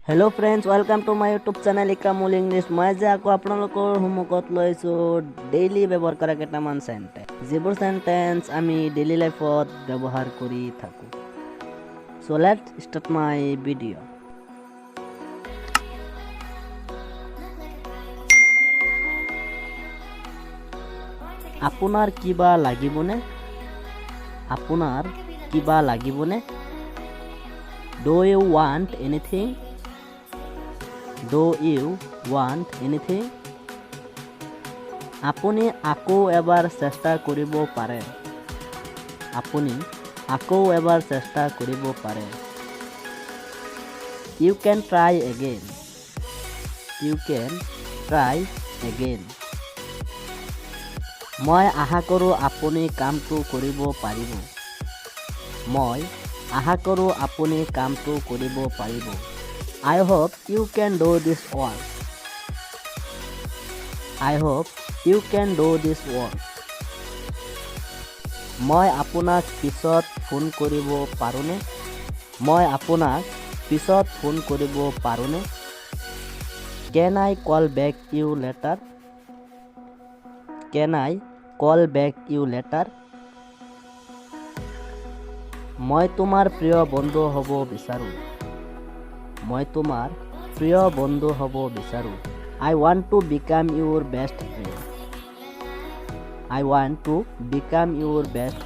Hello friends, welcome to my YouTube channel Ikramul English. মই আজি আকৌ আপোনালোকৰ সন্মুখত লৈছোঁ ডেইলি ব্যৱহাৰ কৰা কেইটামান চেণ্টেঞ্চ, যিবোৰ চেণ্টেঞ্চ আমি ডেইলি লাইফত ব্যৱহাৰ কৰি থাকোঁ। So let start my video. আপোনাৰ কিবা লাগিবনে? আপোনাৰ কিবা লাগিবনে? Do you want anything? Do you want anything? আপুনি আকৌ এবাৰ চেষ্টা কৰিব পাৰে। আপুনি আকৌ এবাৰ চেষ্টা কৰিব পাৰে। You can try again. You can try again. মই আশা কৰোঁ আপুনি কামটো কৰিব পাৰিব। মই আশা কৰোঁ আপুনি কামটো কৰিব পাৰিব। I hope you can do this work. I hope you can do this work. মই আপোনাক পিছত ফোন কৰিব পাৰোঁনে? মই আপোনাক পিছত ফোন কৰিব পাৰোঁনে? Can I call back you later? Can I call back you later? মই তোমাৰ প্ৰিয় বন্ধু হ'ব বিচাৰোঁ। মই তোমাৰ প্ৰিয় বন্ধু হ'ব বিচাৰোঁ। I want to become your best friend. I want to become your best